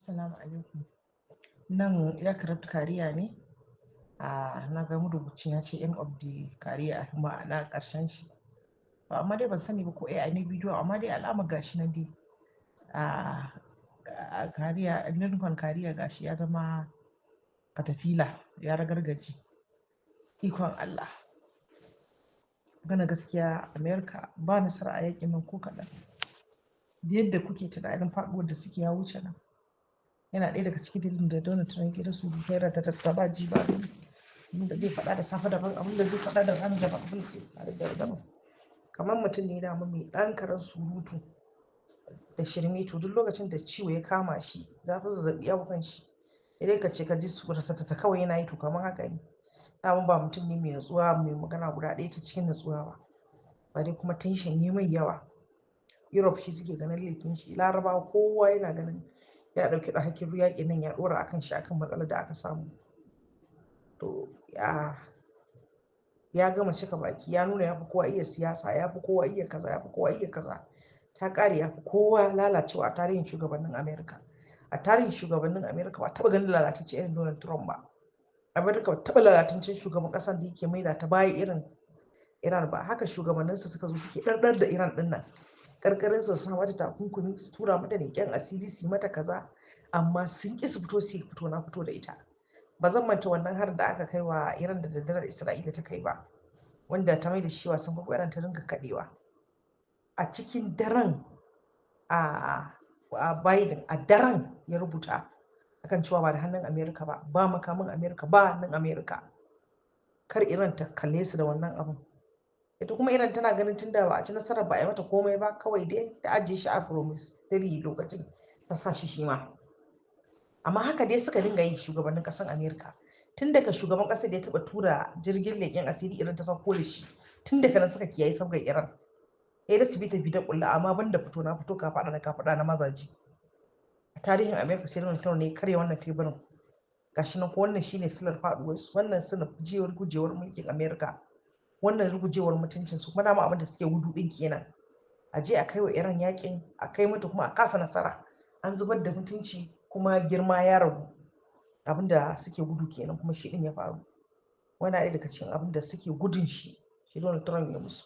Assalamu alaikum. Nan aircraft carrier ne. Na ga marubucin ya ce end of the career, ma'ana ƙarshen shi. To amma dai ban sani ba ko AI ne bidiyo, amma dai alamar gashi nan dai. Carrier, Lincoln carrier gashi ya zama katafila, ya ragargaje. Ikon Allah. Magana gaskiya, America ba nasara a yaƙin nan ko kaɗan. Da yadda kuke tunanin faɗuwar da suke ya wuce nan. Yana ɗaya daga cikin dalilin da Donald Trump ya rasu yana ta tattaba ji ba gani. Abin da zai faɗa da safe daban, abin da zai faɗa da rana daban, abin da zai faɗa da daban. Kamar mutum ne dama mai ɗan karen surutu da shirme, to duk lokacin da ciwo ya kama shi, zafin zazzaɓi ya hau shi, idan ka ce ka ji su kawai yana yi, to kamar haka ne. Daman ba mutum ne mai natsuwa, mai magana guda ɗaya ta cikin natsuwa ba. Bare kuma tension ya mai yawa. Europe shi suke ganin laifin shi, Larabawa kowa yana ganin ya ɗauki alhakin yaƙin nan ya ɗora akan shi akan matsalar da aka samu. To ya gama cika baki, ya nuna ya fi kowa iya siyasa, ya fi kowa iya kaza, ya fi kowa iya kaza. Ta ƙare, ya fi kowa lalacewa a tarihin shugabannin America. A tarihin shugabannin America ba taɓa ganin lalatacce irin Donald Trump ba. America ba taɓa lalataccen shugaban ƙasar da yake maida ta baya irin Iran ba. Haka shugabanninsa suka zo suke ɗarɗar da Iran ɗin nan. Ƙarƙarin su sa mata takunkumi, su tura mata leƙen asiri, su mata kaza, amma sun ƙi su fito su fito na fito da ita. Ba zan manta wannan harin da aka kai wa Iran da daddare Isra'ila ta kai ba, wanda ta mai da shi wasan kwaikwayo, Iran ta dinga kaɗewa. A cikin daren a Biden a daren ya rubuta akan cewa ba da hannun Amerika ba, ba makamin Amerika, ba hannun Amerika. Kar Iran ta kalle su da wannan abun. Ita kuma Iran tana ganin tunda ba a ci nasarar ba, a yi mata komai ba, kawai dai ta ajiye shi a promise 3 lokacin ta sa shi shi ma. Amma haka dai suka dinga yi shugabannin ƙasar Amerika. Tun daga shugaban ƙasar da ya taɓa tura jirgin leƙen asiri Iran ta sauko da shi, tun daga nan suka kiyaye sabgar Iran. Sai da su bi ta bi ta ƙulla, amma banda fito na fito kafaɗa da kafaɗa na mazaje. A tarihin Amerika sai Donald Trump ne ya karya wannan teburin. Gashi nan ko wannan shine silar faɗuwar su, wannan silar gujewar mulkin Amerika. Wannan rugujewar mutuncin su kuma dama abin da suke gudu ɗin kenan. A je a kai wa Iran yaƙin, a kai mata kuma a kasa nasara. An zubar da mutunci kuma girma ya ragu. Abin da suke gudu kenan kuma shi ɗin ya faru. Wannan ɗaya daga cikin abin da suke gudun shi, shi Donald Trump ya musu.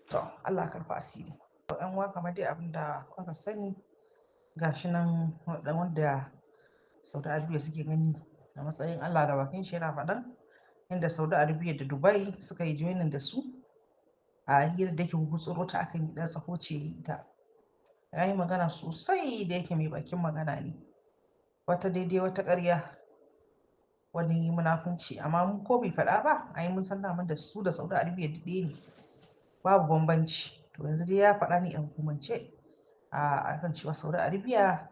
To Allah karfa asiri. ‘Yan uwa, kamar dai abin da kuka sani, gashi nan wanda Saudi Arabia suke gani a matsayin Allah da bakin shi yana faɗan inda Saudi Arabia da Dubai suka yi joining da su a hirar da yake gugutsuro ta akan yi ɗan tsaho ce ita. Ya yi magana sosai, da yake mai bakin magana ne. Wata daidai, wata ƙarya, wani munafunci, amma mu ko bai faɗa ba, ai mun san daman da su da Saudi Arabia duk ɗaya ne. Babu bambanci. To yanzu dai ya faɗa ne a hukumance a kan cewa Saudi Arabia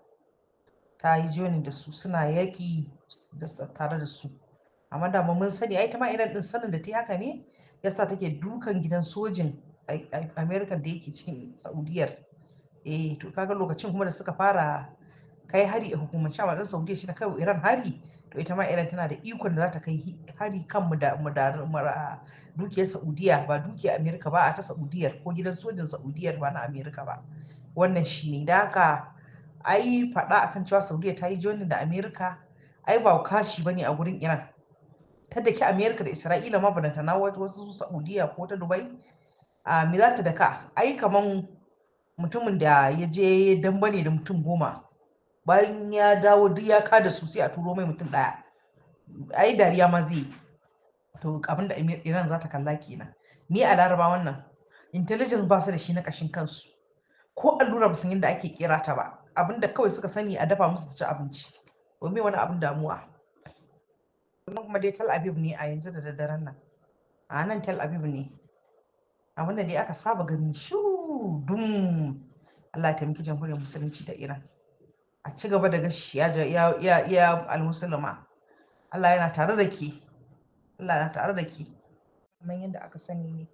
ta yi joining da su, suna yaƙi tare da su. Amma dama mun sani ai ta ma Iran ɗin sanin da ta yi haka ne yasa take dukan gidan sojin America da yake cikin Saudiyar. Eh, to kaga lokacin kuma da suka fara kai hari a hukumance a matsayin Saudiya shi ta kai wa Iran hari, to ita ma Iran tana da ikon da za ta kai hari kan mu da dukiyar Saudiya, ba dukiyar Amerika ba, a ta Saudiyar ko gidan sojin Saudiyar ba na Amerika ba. Wannan shi ne. Da haka ai faɗa akan cewa Saudiya ta yi joining da Amerika ai ba kashi bane a gurin Iran. Ta daki Amerika da Isra'ila ma, balantana wasu Saudiya ko ta Dubai. A me za ta daka? Ai kaman mutumin da ya je damba ne da mutum 10, bayan ya dawo duk ya kada su, sai a turo mai mutum ɗaya. Ai dariya ma zai yi. To abin da Iran za ta kalla kenan. Ni a Laraba wannan intelligence ba su da shi na ƙashin kansu. Ko allura ba san yadda ake kera ta ba. Abin da kawai suka sani a dafa musu su ci abinci. Domin wani abin damuwa. Wannan kuma dai Tel Aviv ne a yanzu da daddaren nan. A nan Tel Aviv ne. Abin da dai aka saba gani shu dum. Allah ya taimaki Jamhuriyar Musulunci ta Iran. A ci gaba da gashi ya ya ya al-musulma. Allah yana tare da ke. Allah yana tare da ke. Kamar yadda aka sani ne,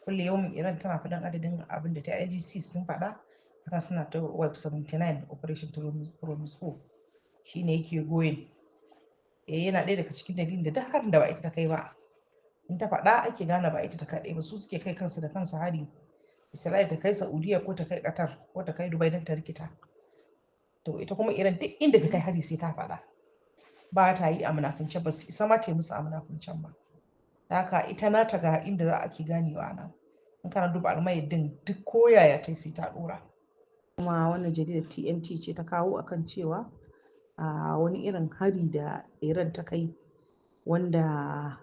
kulle yaumin Iran tana faɗin adadin abin da ta IRGC sun faɗa haka suna ta Web 79 Operation Promise 4 shine yake going. Eh, yana ɗaya daga cikin dalilin da duk harin da ba ita ta kai ba, in ta faɗa ake gane ba ita ta kaɗai ba, su suke kai kansu da kansu hari. Isra'ila ta kai Saudiya ko ta kai Qatar ko ta kai Dubai don ta rikita. To ita kuma Iran duk inda ta kai hari sai ta faɗa. Ba ta yi a munafunce, ba su isa ma ta yi musu a munafuncen ba. Da haka ita nata ga inda za a ke ganewa nan. In kana duba Almayadin duk koyaya ta sai ta ɗora. Kuma wannan jaridar TNT ce ta kawo akan cewa a wani irin hari da Iran ta kai wanda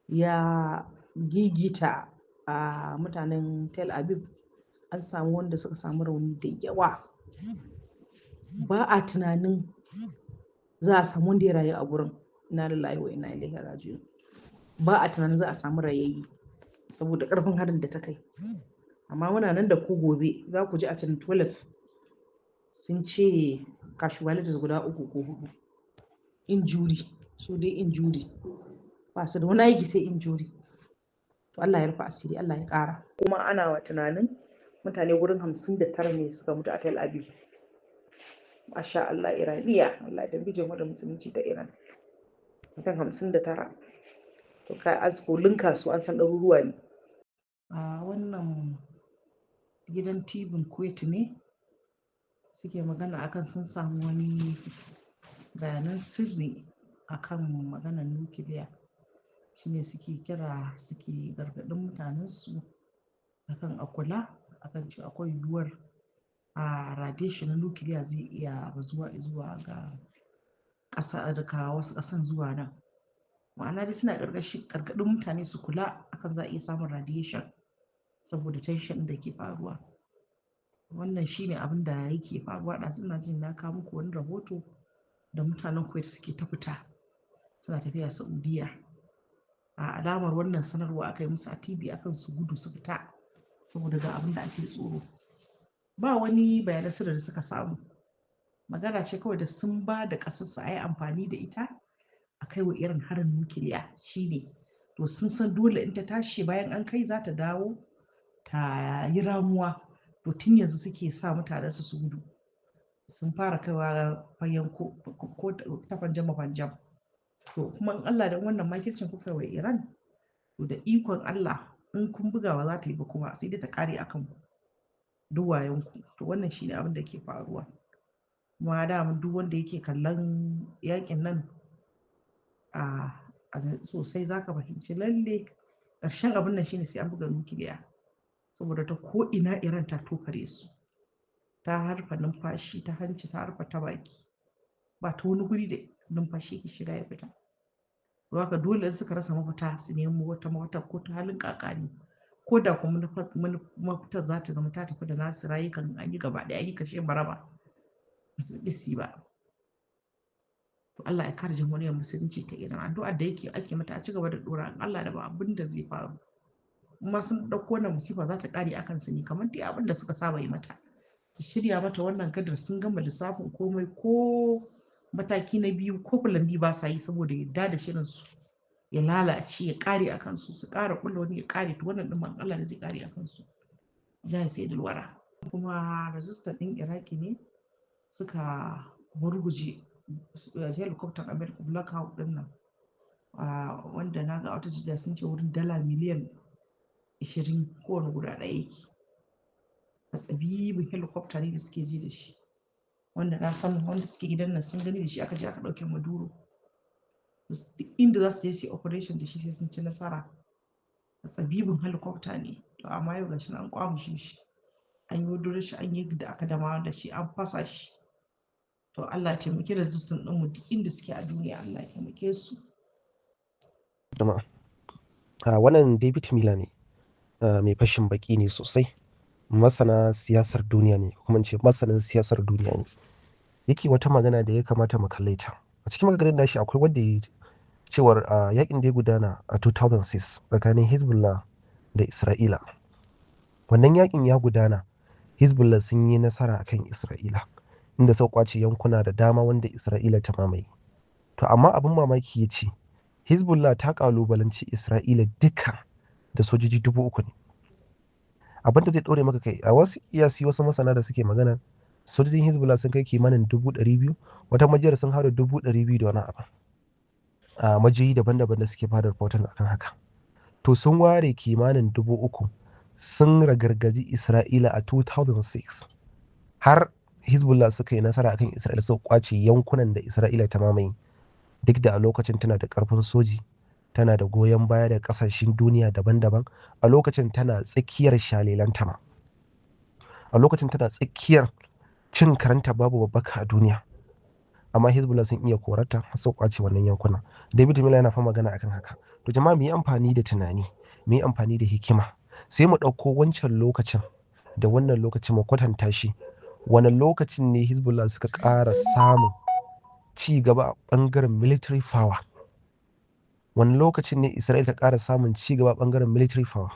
ya gigita a mutanen Tel Aviv, an samu wanda suka samu rauni da yawa. Ba a tunanin za a samu wanda ya rayu a gurin. Inna lillahi wa inna ilaihi raji'un. Ba a tunanin za a samu rayayye saboda ƙarfin harin da ta kai. Amma muna nan da ku gobe za ku ji a Channel 12 sun ce casualties guda 3 ko 4. Injury, su dai injury. Ba su da wani aiki sai injury. To Allah ya rufe asiri, Allah ya ƙara. Kuma ana wa tunanin mutane gurin 59 ne suka mutu a Tel Aviv. Masha Allah, Iraniya, Allah ya taimaki jamhuriyar musulunci ta Iran. Mutum 59. To kai asko linka su an san ɗaruruwa ne. A wannan gidan TV Kuwait ne suke magana akan sun samu wani bayanan sirri akan maganar nukiliya. Shine suke kira, suke gargaɗin mutanensu akan a kula, akan cewa akwai yiwuwar a radiation na nukiliya zai iya bazuwa zuwa ga ƙasa daga wasu ƙasan zuwa nan. Ma'ana dai suna gargaɗin mutane su kula akan za a iya samun radiation saboda tension da ke faruwa. Wannan shine abin da yake faruwa. Ɗazu ina jin na kawo muku wani rahoto da mutanen Kuwait suke ta fita suna tafiya Saudiya. A alamar wannan sanarwa aka yi musu a TV akan su gudu su fita saboda ga abin da ake tsoro. Ba wani bayanan sirri da suka samu. Magana ce kawai da sun ba da ƙasarsu a yi amfani da ita a kai wa Iran harin nukiliya shine. To sun san dole in ta tashi bayan an kai za ta dawo ta yi ramuwa. To tun yanzu suke sa mutanensu su gudu. Sun fara kaiwa fagen ko ta fanjama fanjam. To kuma in Allah da wannan makircin kuka wa Iran, to da ikon Allah in kun buga ba za ta yi ba kuma sai dai ta ƙare a kanku. Duk wayonku. To wannan shine abin da ke faruwa. Kuma daman duk wanda yake kallon yaƙin nan a sosai za ka fahimci lalle ƙarshen abin nan shine sai an buga nukiliya. Saboda ta ko'ina Iran ta tokare su. Ta harba numfashi ta hanci, ta harba ta baki. Ba ta wani guri da numfashi yake shiga ya fita. Don haka dole in suka rasa mafita su nemo wata mafita ko ta halin ƙaƙa ne. Ko da kuma mafitar za ta zama ta tafi da nasu rayukan an yi gaba ɗaya an yi kashe mu raba. Ba su ƙi su yi ba. To Allah ya kare jamhuriyar musulunci ta Iran. Addu'ar da yake ake mata a ci gaba da ɗora in Allah da ba abin da zai faru. Kuma sun ɗauko wannan musifa za ta ƙare a kansu ne kamar dai abin da suka saba yi mata. Su shirya mata wannan gadar sun gama lissafin komai ko mataki na biyu ko plan B ba sa yi saboda yadda da shirinsu ya lalace ya ƙare a kansu, su ƙara ƙulla wani ya ƙare. To wannan ɗin ma in Allah da zai ƙare a kansu. Jihar Sayyidul Wara. Kuma resistance ɗin Iraki ne suka murguje helicopter America Black Hawk ɗin nan. Wanda na ga wata jarida sun ce wurin dala miliyan 20 kowane guda ɗaya yake. Hatsabibin helicopter ne da suke ji da shi. Wanda na san wanda suke gidan nan sun gani da shi aka je aka ɗauke Maduro. Duk inda za su je su yi operation da shi sai sun ci nasara. Hatsabibin helicopter ne. To amma yau gashi nan an ƙwamushe shi. An yi wudurar shi, an yi da aka dama da shi, an fasa shi. To Allah ya taimaki resistance ɗinmu duk inda suke a duniya, Allah ya taimake su. Jama'a, wannan David Miller ne, mai fashin baki ne sosai. Masana siyasar duniya ne, kuma in ce masanin siyasar duniya ne. Yake wata magana da ya kamata mu kalle ta. A cikin maganganun nashi akwai wanda ya cewar yakin da ya gudana a 2006 tsakanin Hezbollah da Isra'ila. Wannan yakin ya gudana, Hezbollah sun yi nasara akan Isra'ila, inda suka kwace yankuna da dama wanda Isra'ila ta mamaye. To amma abin mamaki ya ce, Hezbollah ta kalubalanci Isra'ila duka da sojoji 3,000 ne. Abin da zai ɗore maka kai, a wasu kiyasi wasu masana da suke magana, sojojin Hezbollah sun kai kimanin 200,000, wata majiyar sun haura 200,000 da wani abu. A majiyoyi daban-daban da suke bada rahoton akan haka. To sun ware kimanin 3,000 sun ragargaji Isra'ila a 2006 har Hezbollah suka yi nasara akan Isra'ila suka kwace yankunan da Isra'ila ta mamaye, duk da a lokacin tana da ƙarfin soji, tana da goyon baya da ƙasashen duniya daban-daban, a lokacin tana tsakiyar shalelanta ma. A lokacin tana tsakiyar cin karanta babu babbaka a duniya. Amma Hezbollah sun iya korarta har su kwace wannan yankuna. David Miller yana fa magana akan haka. To jama'a, mu yi amfani da tunani, mu yi amfani da hikima, sai mu ɗauko wancan lokacin da wannan lokacin mu kwatanta shi. Wane lokacin ne Hezbollah suka ƙara samun ci gaba a ɓangaren military power? Wane lokacin ne Isra'ila ta ƙara samun ci gaba a ɓangaren military power?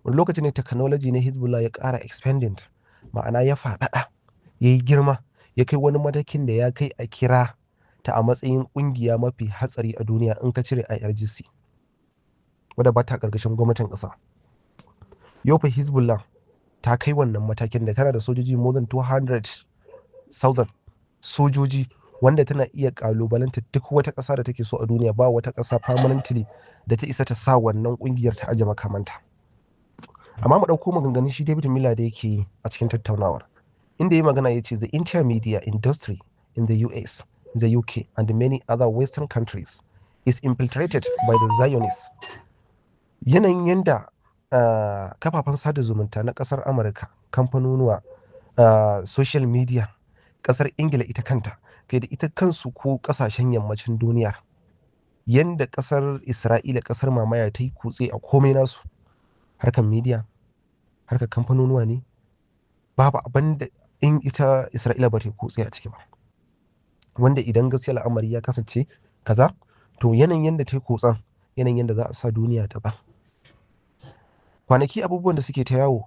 Wane lokacin ne technology na Hezbollah ya ƙara expanding, ma'ana ya faɗaɗa, ya yi girma, ya kai wani matakin da ya kai a kira ta a matsayin ƙungiya mafi hatsari a duniya in ka cire IRGC, wadda ba ta ƙarƙashin gwamnatin ƙasa? Yau fa Hezbollah ta kai wannan matakin da tana da sojoji more than 200,000 sojoji, wanda tana iya ƙalubalanta duk wata ƙasa da take so a duniya. Ba wata ƙasa permanently da ta isa ta sa wannan ƙungiyar ta aje makamanta. Amma mu ɗauko maganganun shi David Miller da yake yi a cikin tattaunawar, inda ya magana ya ce the entire media industry in the US, the UK and many other western countries is infiltrated by the Zionists. Yanayin yanda kafafen sada zumunta na ƙasar Amurka, kamfanonuwa, social media, ƙasar Ingila ita kanta, kai da ita kansu ko ƙasashen yammacin duniya, yanda ƙasar Isra'ila, ƙasar mamaya, ta yi kutse a komai nasu, harkar media, harkar kamfanonuwa ne, babu abin da in ita Isra'ila ba ta yi kutse a ciki ba. Wanda idan gaskiya al'amari ya kasance kaza, to yanayin yanda ta yi kutsen, yanayin yanda za a sa duniya daban. Kwanaki abubuwan da suke ta yawo,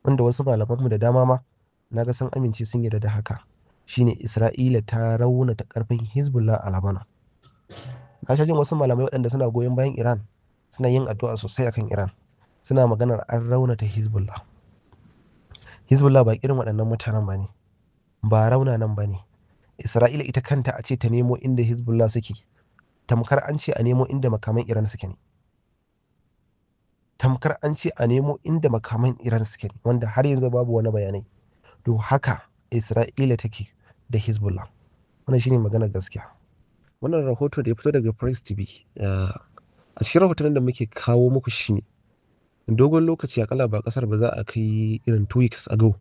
wanda wasu malamanmu da dama ma na ga sun amince sun yarda da haka, shine Isra'ila ta raunata ƙarfin Hezbollah a Lebanon. Na sha jin wasu malamai waɗanda suna goyon bayan Iran, suna yin addu'a sosai akan Iran, suna maganar an raunata Hezbollah. Hezbollah ba irin waɗannan mutanen ba ne, ba raunanan ba ne. Isra'ila ita kanta a ce ta nemo inda Hezbollah suke, tamkar an ce a nemo inda makaman Iran suke ne. Tamkar an ce a nemo inda makaman Iran suke ne, wanda har yanzu babu wani bayanai. To haka Isra'ila take da Hezbollah. Wannan shine maganar gaskiya. Wannan rahoto da ya fito daga Press TV, a cikin rahoton da muke kawo muku shine dogon lokaci, akalla ba kasar ba za a kai irin 2 weeks ago,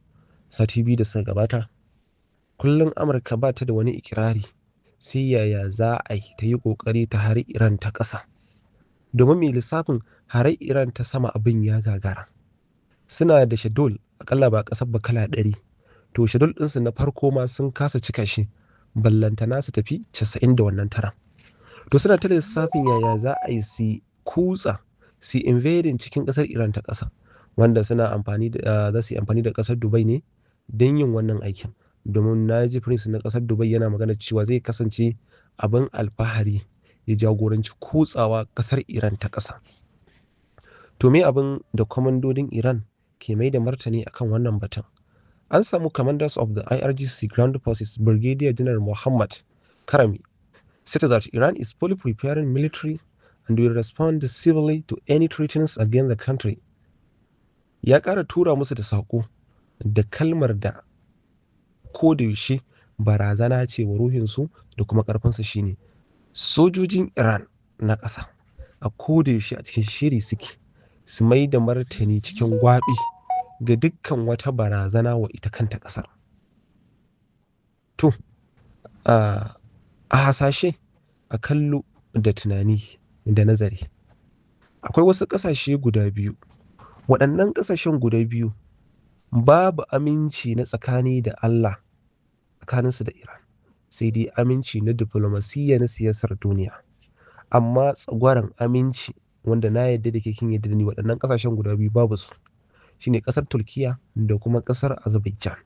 sati 2 da suka gabata. Kullum Amurka ba ta da wani ikirari sai yaya za a yi ta yi kokari ta hari Iran ta ƙasa. Domin mai lissafin harai Iran ta sama abin ya gagara. Suna da schedule akalla ba ƙasar ba kala 100. To schedule ɗinsu na farko ma sun kasa cika shi, ballantana su tafi 90 da wannan tara. To suna ta lissafin yaya za a yi su kutsa, su invading cikin ƙasar Iran ta ƙasa, wanda suna amfani da za su yi amfani da ƙasar Dubai ne don yin wannan aikin. Domin na ji prince na ƙasar Dubai yana magana cewa zai kasance abin alfahari ya jagoranci kutsawa ƙasar Iran ta ƙasa. To me abin da kwamandodin Iran ke mai da martani akan wannan batun? An samu commanders of the IRGC Ground Forces, Brigadier General Muhammad Karami, said that Iran is fully preparing military and will respond civilly to any threats against the country. Ya ƙara tura musu da saƙo da kalmar da ko da yaushe barazana ce wa ruhinsu da kuma ƙarfinsu, shine sojojin Iran na ƙasa a ko da yaushe a cikin shiri suke su mai da martani cikin gwaɓi ga dukkan wata barazana wa ita kanta ƙasar. To, a hasashe, a kallo da tunani da nazari, akwai wasu ƙasashe guda biyu. Waɗannan ƙasashen guda biyu babu aminci na tsakani da Allah tsakaninsu da Iran, sai dai aminci na diflomasiyya na siyasar duniya. Amma tsagwaron aminci wanda na yarda da ke kin yarda da ni, waɗannan ƙasashen guda biyu babu su. Shine ƙasar Turkiyya da kuma ƙasar Azerbaijan.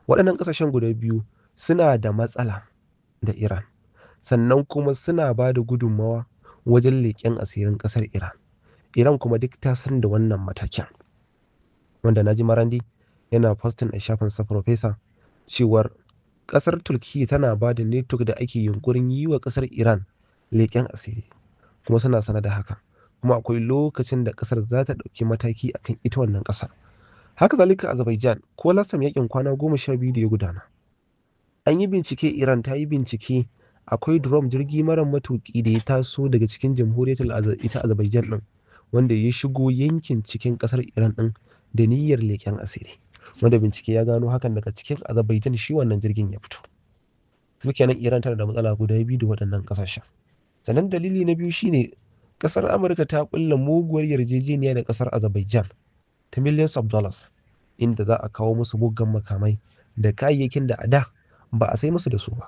Waɗannan ƙasashen guda biyu suna da matsala da Iran, sannan kuma suna ba da gudunmawa wajen leƙen asirin ƙasar Iran. Iran kuma duk ta san da wannan matakin. Wanda na ji Marandi yana posting a shafinsa, Professor, cewar ƙasar Turkiyya tana ba da network da ake yunƙurin yi wa ƙasar Iran leƙen asiri, kuma suna sane da haka. Kuma akwai lokacin da ƙasar za ta ɗauki mataki akan ita wannan ƙasar. Haka zalika Azerbaijan ko lasam yakin kwana 12 da ya gudana. An yi bincike, Iran ta yi bincike, akwai drone jirgi mara matuƙi da ya taso daga cikin jamhuriyar ita Azerbaijan ɗin wanda ya shigo yankin cikin ƙasar Iran ɗin da niyyar leƙen asiri. Wanda bincike ya gano hakan daga cikin Azerbaijan shi wannan jirgin ya fito. Kenan Iran tana da matsala guda biyu da waɗannan ƙasashen. Sannan dalili na biyu shine ƙasar Amurka ta ƙulla muguwar yarjejeniya da ƙasar Azerbaijan ta millions of dollars inda za a kawo musu muggan makamai da kayayyakin da a da ba a sai musu da su ba.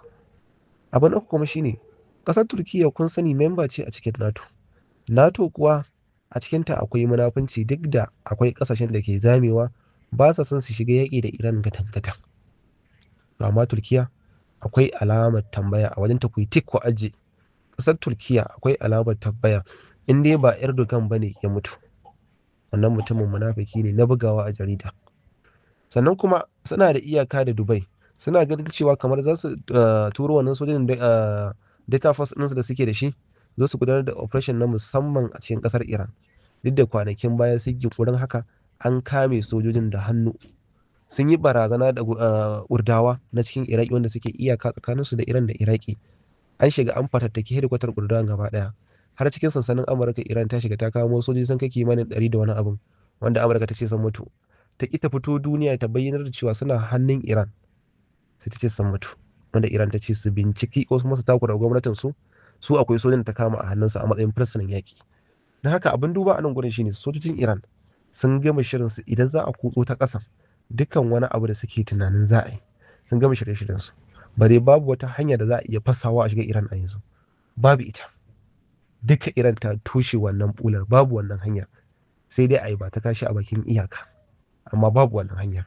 Abu na uku kuma shine ƙasar Turkiyya kun sani memba ce a cikin NATO. NATO kuwa a cikinta akwai munafunci duk da akwai ƙasashen da ke zamewa ba sa son su shiga yaƙi da Iran gatan-gatan. To amma Turkiyya akwai alamar tambaya a wajen ta, ku yi tik ku ajiye. Ƙasar Turkiyya akwai alamar tambaya in dai ba Erdogan ba ne ya mutu. Wannan mutumin munafiki ne na bugawa a jarida. Sannan kuma suna da iyaka da Dubai. Suna ganin cewa kamar za su turo wannan sojin Delta Force ɗinsu da suke da shi za su gudanar da operation na musamman a cikin ƙasar Iran. Duk da kwanakin baya sun yi yunƙurin haka an kame sojojin da hannu. Sun yi barazana da Kurdawa na cikin Iraki wanda suke iyaka tsakaninsu da Iran da Iraki. An shiga an fatattaki hedikwatar Kurdawan gaba ɗaya. Har cikin sansanin Amurka Iran ta shiga ta kamo sojoji sun kai kimanin 100 da wani abun wanda Amurka ta ce sun mutu. Ta ƙi ta fito duniya ta bayyanar da cewa suna hannun Iran. Sai ta ce sun mutu. Wanda Iran ta ce su binciki ko kuma su takura gwamnatin su, su akwai sojin da ta kama a hannunsu a matsayin fursunan yaƙi. Don haka abin duba a nan gurin shine sojojin Iran sun gama shirinsu idan za a kutso ta ƙasa dukkan wani abu da suke tunanin za a yi sun gama shirye-shiryensu. Bare babu wata hanya da za a iya fasawa a shiga Iran a yanzu. Babu ita. Duka Iran ta toshe wannan bular, babu wannan hanyar. Sai dai a yi ba ta kashi a bakin iyaka. Amma babu wannan hanyar.